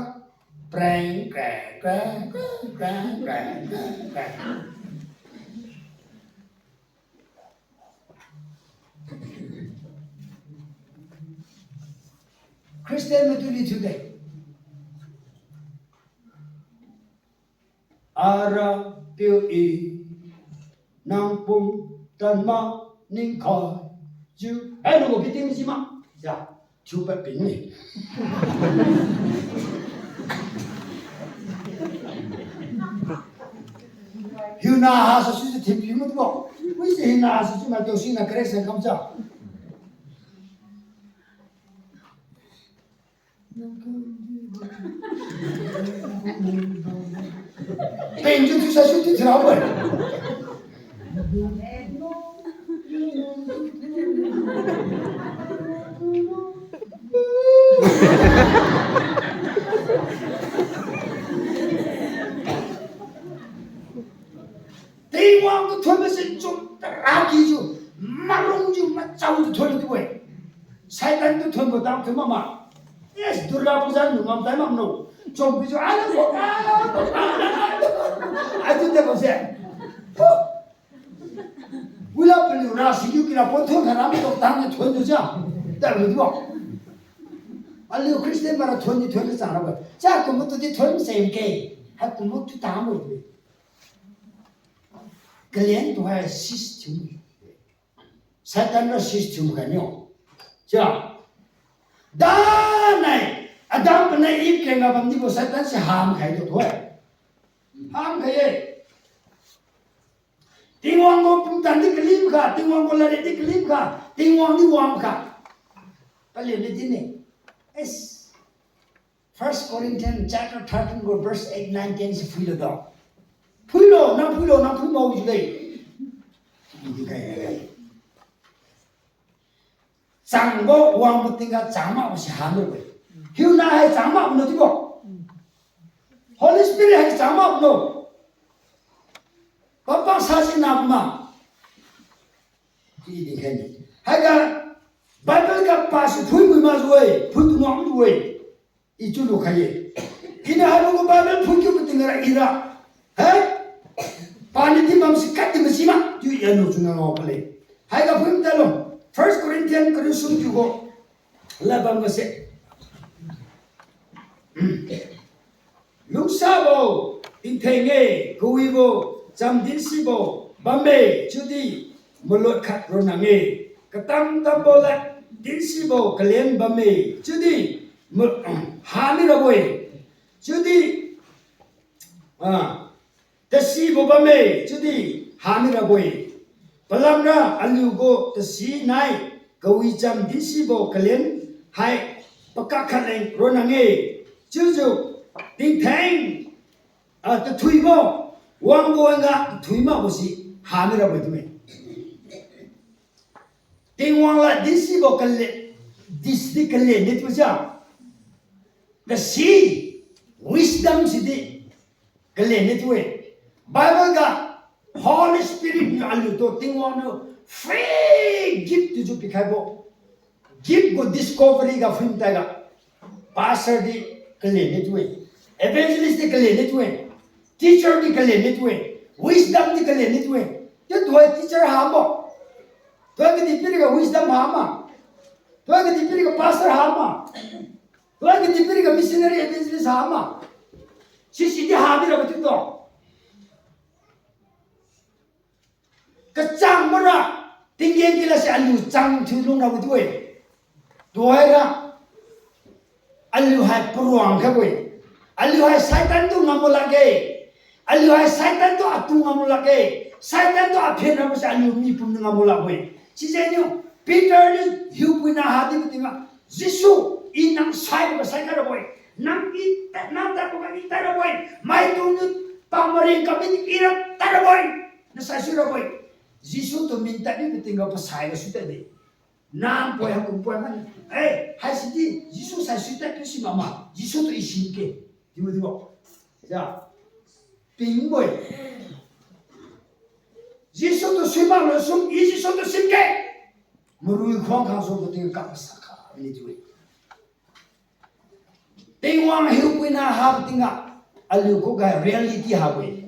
Prang, prang, prang. Christian me tu ni chu de. Ara piu i, nang pum tan ma ning kai. Ju, eh, lu biting ji ma. Ja, chu pa ping ni. Hiuna ha sa su se thim pi mu tu bo. Wi se hiuna ha sa su ma tu si na kere se kam ja. Peng ju tu sa su ti tira bai. Tingwang du thuanbe se chum tera ki ju, marung ju machau du thuan du bai. Satan du thuan bu dang thuan mama. Yes, Durga Puja nu ngam tai mam no. Chom bi ju, a, a, tu te bo se. Wila pelu ra si yu kira pon thuan kara mi tok tang ne thuan du ja. Ta lu du. Aliu Christian mara thuan ni thuan ke chang ra ba. Ja kumu tu di thuan se ke. Ha kumu tu ta mo. Kelian tu hai system. Satan ra system ka nyo. Ja. Da nai, Adam pe nai Eve ke nga bam di bo Satan se ham kai du tu hai. Ham kai ye. Tingwang gu pumtan di kelim ka, Tingwang gu lare di kelim ka, Tingwang di wang ka. Pale le di ne. Es. First Corinthians chapter thirteen gu verse eight, nine, ten se phui lo da. Phui lo, nang phui lo, nang phui mau ju lei. Di kai kai. Chang bo wang bu ting ga chang ma bu se ham lo. Hiuna hai chang ma bu no di bo. Holy Spirit hai chang ma bu no. Papa sa si na ma. Ki di kai ni. Hai ga Bible ga pa si phui mui ma zu ei, phui tu nuang zu ei. I chu lu kai ye. I ne hai lu gu Bible phui ki bu ting ra i ra. He? Pa ni di mam si kat di ma si ma. Ju ya lu chu nga ngau ka lei. Hai ga phui ta lo. First Corinthians kari sum ju go. La bam ga se. Lungsabo, tingtheng e, kewibo, cham dinsibo, bam e, chudi, melut khat ronang e, ketam tambo le, dinsibo, kelian bam e, chudi, me-, hami rabo e, chudi, a, tesibo bam e, chudi, hami rabo e. Pelam ra aliu gu tesi nai, kewi cham dinsibo kelian hai pekak khat leng ronang e. Chuju, tingtheng, a, tethui bo, wang bo wang ga tethui ma bo si, hami rabo e tu me. Tingwang la dinsibo kelian, disi di kelian ne tu ja. Tesi, wisdom si di, kelian ne tu e. Bible ga Holy Spirit ni aliu to Tingwang nu free gift tu ju pi kai bo. Gift gu discovery ga film tai ga. Pastor di kelian ne tu e. Evangelist di kelian ne tu e. Teacher di kelian ne tu e. Wisdom di kelian ne tu e. Ye tu e teacher ha mo. Tu e ke di piri ga wisdom ha ma. Tu e ke di piri ga pastor ha ma. Tu e ke di piri ga missionary evangelist ha ma. Sisi di ha di ra ba tu to. Kechang ma ra, tinggen ki la se aliu chang thu lung ra bu tu e. Tu e ra, aliu hai peruang ka bu e. Aliu hai Satan tu ngam mo lak e. Aliu hai Satan tu atu ngam mo lak e. Satan tu aphian ra bu se aliu mi pum ngam mo lak bu e. Sise niu, Peter ni hiupuina ha di bu ting a. Jisu, i nang sai ba sai ka ra boi. Nang i ta, nang ta ko ka i ta ra boi. Mai tu nu pa mari ka min i ra ta ra boi. Na sai su ra boi. Jisu tu min ta ni ting ga pa sai ga su ta de. Nang poi ha kum poi man. Eh, hai si di, Jisu sai su ta ki si mama. Jisu tu i si ke. Di mo di mo. Ja. Ping boi. Jisu tu si ma lo sum, i Jisu tu sim ke. Merui khuang kang sum tu ting ka pa sa ka ni tu. Tingwang hiupuina hap ting a, aliu ku gai reality hap e.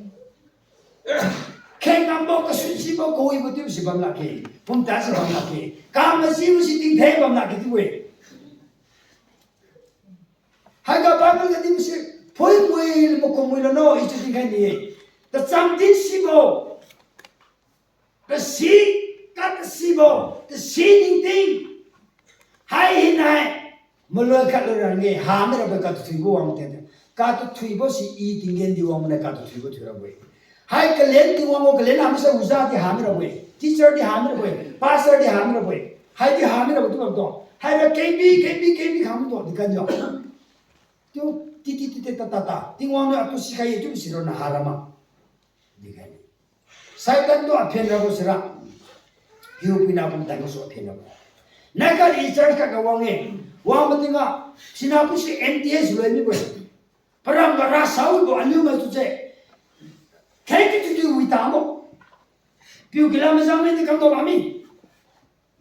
Khengambo, kasunsibo, kawibo tew si bam lak ke, pumta si bam lak ke, kamajiu si tingthei bam lak ke tew e. Hai ga Bible ga dim si, pui mui le mo kum mui le no, i chu ting kai ni e. Tacham di sibo. Tesi, ka tesibo, tesi ningting. Hai hinai, meloi kat lu ra nge, ha mi rabe katutuibo wang te. Katutuibo si i tinggen di wang ne katutuibo tui rabe. Hai kelen di wang o, kelen ha mi se uza di ha mi rabe. Teacher di ha mi rabe. Pastor di ha mi rabe. Hai di ha mi rabe tu bam to. Hai ra kebi, kebi, kebi ha mi to, di kan jo. Tu, ti, ti, ti, ti, ta, ta, ta. Tingwang ne atu sikai ye tu si ro na ha ra ma. Di kai. Satan tu a phen ra bo sira. Hiu pui na bum tan so a phen ra bo. Na ka i church ka ka wang e. Wang ma tinga. Sina pu si M T S loi mi bo. Param ba ra sau bo aliu ma tu che. Kai ki tu tu wi ta mo. Piu kila me zang me ni kam to ba mi.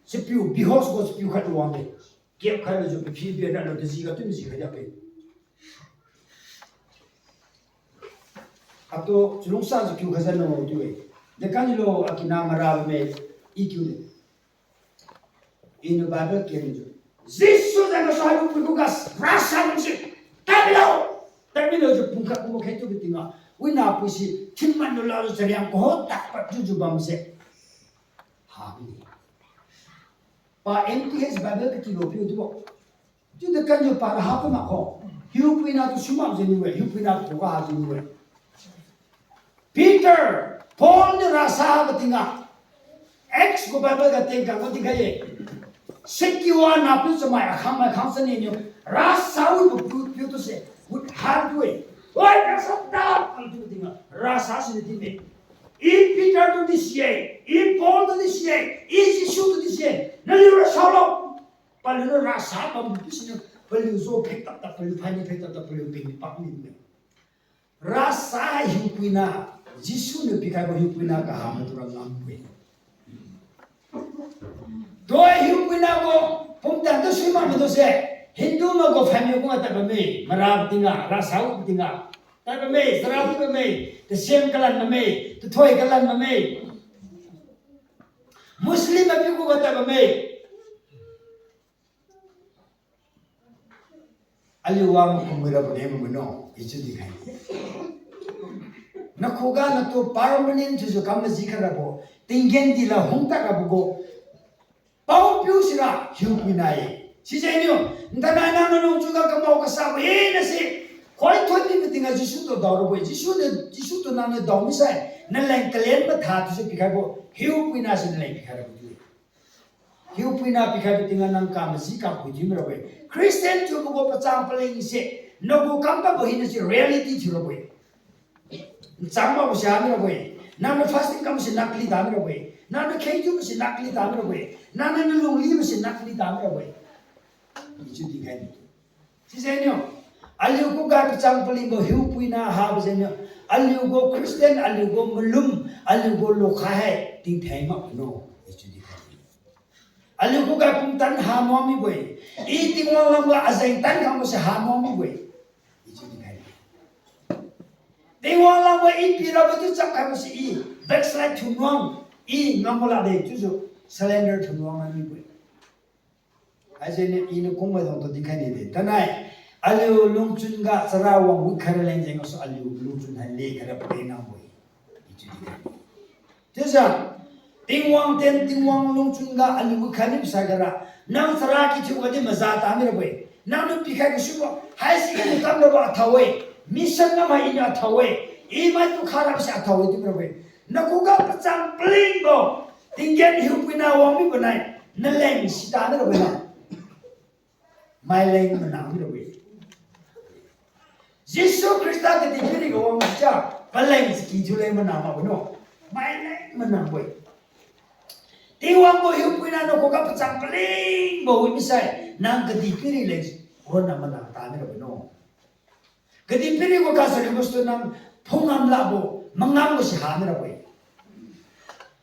Sepiu, bihos ko sepiu khat wang de. Kiap khat le zu pe phi bia na lo de zi ga tu mi zi khat ya pe. Ato chulung sa zu kiu khat zan lo tu e. De kan lo a kina mara me i kiu de. Inu Bible ken zu. Jisu zan lo sa lu pu ko gas rasa nang si. Tabi lo. Tabi lo zu pung khat ko mo kai tu ke tinga. Wi na pu si tin man lo la zu zariang ko ho tak pat zu zu bam se. Ha ni. Pa M T S Bible ke ti lo piu tu bo. Tu de kan yo pa ra ha pe ma ko. Hiu pui na tu sumam ze ni we, hiu pui na ko ga ha ze ni we. Peter, Paul ne rasa ha ke tinga. Acts ko Bible ga teng ka ko di kai ye. Sekiwa na pu se mai a khang mai khang se ni ni. Rasa wi bu pu piu tu se. Would have to. Oi, rasa ta kan tu tinga. Rasa se ni ti me. I Peter tu di sie, i Paul tu di sie, i Jisu tu di sie, na liu ra sa lo. Paliu na rasa bam tu si na, paliu zo pek tap tap, paliu phai ni pek tap tap, paliu ping ni pak ni me. Rasa hiu pui na, Jisu ne pi kai bo hiu pui na ka ha me tu ra ngam pui. Doi hiu pui na ko, pum tan tu sui ma me tu se, Hindu ma ko family ko nga ta ba me, mara tinga, rasa u tinga. Tat ba mei, sara pi ba mei, tesiem kalan ba mei, tethoi kalan ba mei. Muslim ba pi ku ba tat ba mei. Aliu wa ma kumui ra ba ne ma no, i chu di kai. Na ku ga na tu permanent chu kam ma zi ka ra bo, tinggen di la hung ta ra bo go. Pau piu si ra, hiu pui na e. Siseniu, ntanai nang ne lungchu ga kamau kasa bu e na si. Koi thoi pi meting a Jisu tu dau ra bui. Jisu ne, Jisu tu nang ne dau mi sai. Na leng kalen ba tha tu se pi kai bu. Hiu pui na si na leng pi kai ra bui. Hiu pui na pi kai bu ting a nang ka ma zi ka pui di mi ra bui. Christian tu bu gu pachang paling se. Na gu kam ba bu hi na si reality tu ra bui. Nchang ba bu si a mi ra bui. Nang ne fasting kam si nakli da mi ra bui. Nang ne kheitu bu si nakli da mi ra bui. Nang ne lungli bu si nakli da mi ra bui. I chu di kai ni. Siseniu. Aliu gu ga pachang paling gu hiu pui na ha bu seniu. Aliu gu Christian, aliu gu malum, aliu gu lokha hai ting thei ma no. I chu di kai ni. Aliu gu ga pum tan ha mo mi bui. I Tingwang lam ga azeng tan kam bu si ha mo mi bui. I chu di kai ni. Tingwang lam ga i pi ra ba tu chap kai bu si i backslide tu nuang, i ngam bu la de tu zu surrender tu nuang na mi bui. Aizene i ne kung ba dong tu di kai ni de. Tanai, aliu lungchun ga sara wang wi kai ra leng zeng su aliu lungchun hai le kai ra pa de nang bui. I chu di kai ni. Teza, Tingwang ten, Tingwang lungchun ga aliu gu khanim sa ga ra, nang sara ki chu ga di maza ta mi ra bui. Nang nu pi kai gu su ba, hai si ga ni kam ra ba a thau e. Mission na mai i na a thau e. I mai tu kha ra si a thau e di mi ra bui. Na ku ga pachang paling bo. Tinggen hiu pui na wang mi bu nai. Na leng si ta mi ra bui na. Mai leng menang mi ra bui. Jisu Khrista kedi piri ga wang sia, pa leng ski ju leng menang ma bui no. Mai leng menang bui. Tingwang gu hiu pui na no ku ga pachang paling bo wi mi sai, nang kedi piri leng, ro na menang ta mi ra bui no. Kedi piri gu ka sa ri gu stu nang phungam la bu, mengam bu si ha mi ra bui.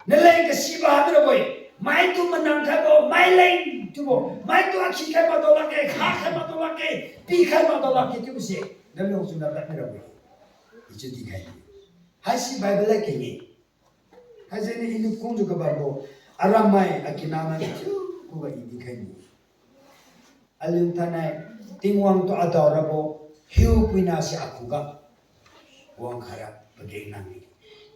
Ne leng kesi ba ha mi ra bui. Mai tu menang kai bo, mai leng tu bo. Mai tu a ki kai ma dau lak ke, kha kai ma dau lak ke, pi kai ma dau lak ke tu bu si. Ne lung chu na rat mi ra bui. I chu di kai. Hai si Bible le ke ni. Hai zene i nu kung zu ka ba bo. Aram mai a kina na ni chu ku ga i di kai ni. Aliu tanai, Tingwang tu a dau ra bo, hiu pui na si a ku ga. Wang kha ra, pa ge nang ni.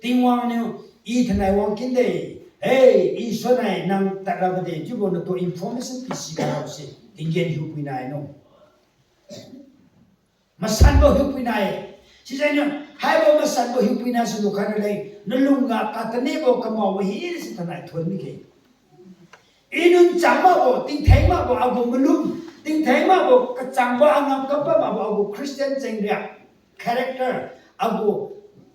Tingwang ne, I tenai wang kin dei, hei, I suanai nang tat rabe dei, chibo ne tu information pi si ka rau se, tinggen hiupuina nu. Masanbo hiupuina, chize ne, haibo masanbo hiupuina su lu kai ne lei, ne lung ga katenibo kemau hî se tenai thuan mi ke. I nun chang mak gu, tingthei mak gu, a gu melum, tingthei mak gu, kachangba a ngam kapa mak gu, a gu Christian cheng ria, character, a gu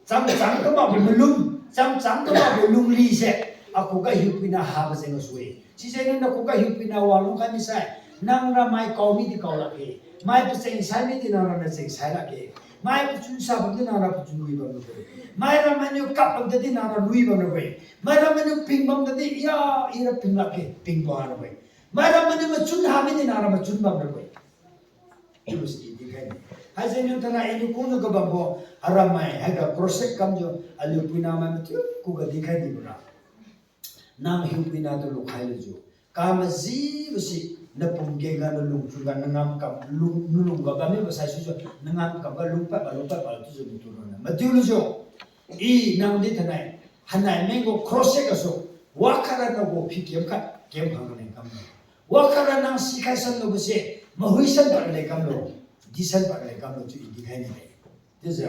chang chang ka mak gu melum, chang chang ka mak gu lungli ze, a ku ga hiupuina ha be ze ngasui. Chize ne na ku ga hiupuina wa lung kai mi sai, nang ra mai kau mi di kau lak ge, mai pecheng sai mi di nang ra ne cheng sai lak ge, mai pechun sa bam di nang ra pechun lui bam lak ge, mai ra mai nu kap bam de di nang ra lui bam lak ge, mai ra mai nu ping bam de di, ya, I ra ping lak ge, ping ba lak ge. Mai ra mai nu mechun ha mi di nang ra mechun bam lak ge. Ibe si di kai ni. Hai ze nu tana I nu kung nu ka bam bo, a ra mai, hai ga crusade kam zu, a hiupuina mai metiu ku ga di kai ni bu ra. Nang hiupuina tu lu kai lu zu. Kame zi be si, ne pum ge ga ne lung chu ga ne ngam kam, lung, ne lung ga ga ne be sai su zu, ne ngam kam ga lung pat ba, lung pat ba, tu zu lu tu lu ne. Metiu lu zu. I nang di tenai, hanai meng gu crusade ka su, wa kara na gu pi kem kat, kem hang ne kam ne. Wa kara nang si kai san lu be se, mahui san pat le kam lu, di san pat le kam lu chu I di kai ni lei. Chize,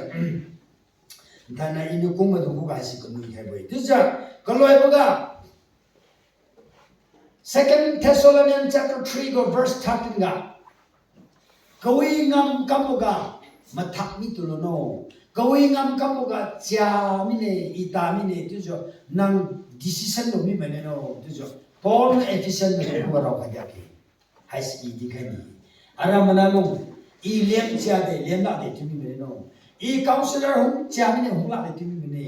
ntana I nu kung me du ku ga si kanui kai bui. Chize, kaloi bu ga, Second Thessalonians chapter three go verse thirteen ga. Kawi ngam kam bu ga, mathak mi tu lu no. Kawi ngam kam bu ga, chia mi ne, I ta mi ne, tu zu, nang decision lu mi me ne no, tu zu. Paul ne Ephesian me ne ku ga rau ka dia ke. Hai si I di kai ni. A ra mana lung, I liam chia de, liam la de, tu mi me ne no. I counselor hung chia mi ne, hung la de, tu mi me ne.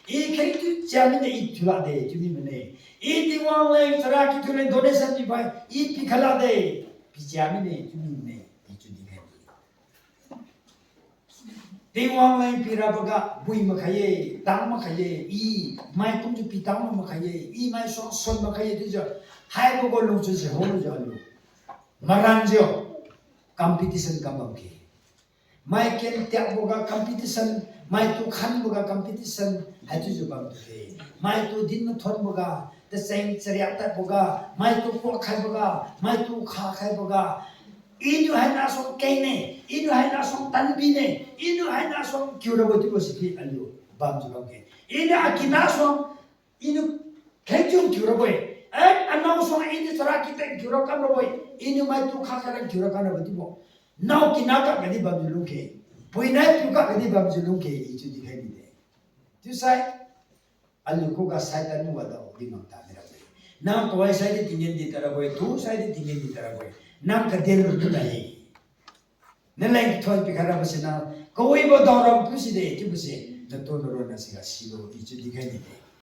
I kei tu chia mi ne, I tu la de, tu mi me ne. I Tingwang lei, sara ki tu lei, donation pi bai, I pi ka la de, pi chia mi ne, tu mi me ne, I chu di kai ni. Tingwang lei pi rabe ga, bui mak kai ye, tang mak kai ye, I, mai kum zu pi tang mak kai ye, I mai suang son mak kai ye, tu zu, hai bu gu lung chu ze hung zu lu. Maran zu, competition kam bam ke. Mai ken tiak bu ga competition, mai tu khan bu ga competition, hai tu zu bam tu ke. Mai tu din me thon bu ga, te seng cheria tat bu ga, mai tu kuak kai bu ga, mai tu kha kai bu ga. I nu hai na suang kei ne, I nu hai na suang tanbi ne, I nu hai na suang kiu ra bu ti bu si pi a lu, bam zu bam ke. I nu a ki na suang, I nu kei chu kiu ra bu. E, a nau suang I nu chara ki teng kiu ra kam ra bu. I nu mai tu kha kai ra kiu ra kam ra bu ti bu. Nau ki na ka ke di bam zu lung ke. Pui nai tu ka ke di bam zu lung ke, I chu di kai ni de. Tu sai, a lu ku ga Satan nu wa dau di mang ta mi ra bu. Nang kawai sai di tinggen di ta ra bu, tu sai di tinggen di ta ra bu. Nang ka den lu tu na ye. Ne lei thoi pi kai ra bu se na, kawi bu dau ra bu si de, tu bu se, ne tu ne ru na si ga si lu, I chu di kai ni de.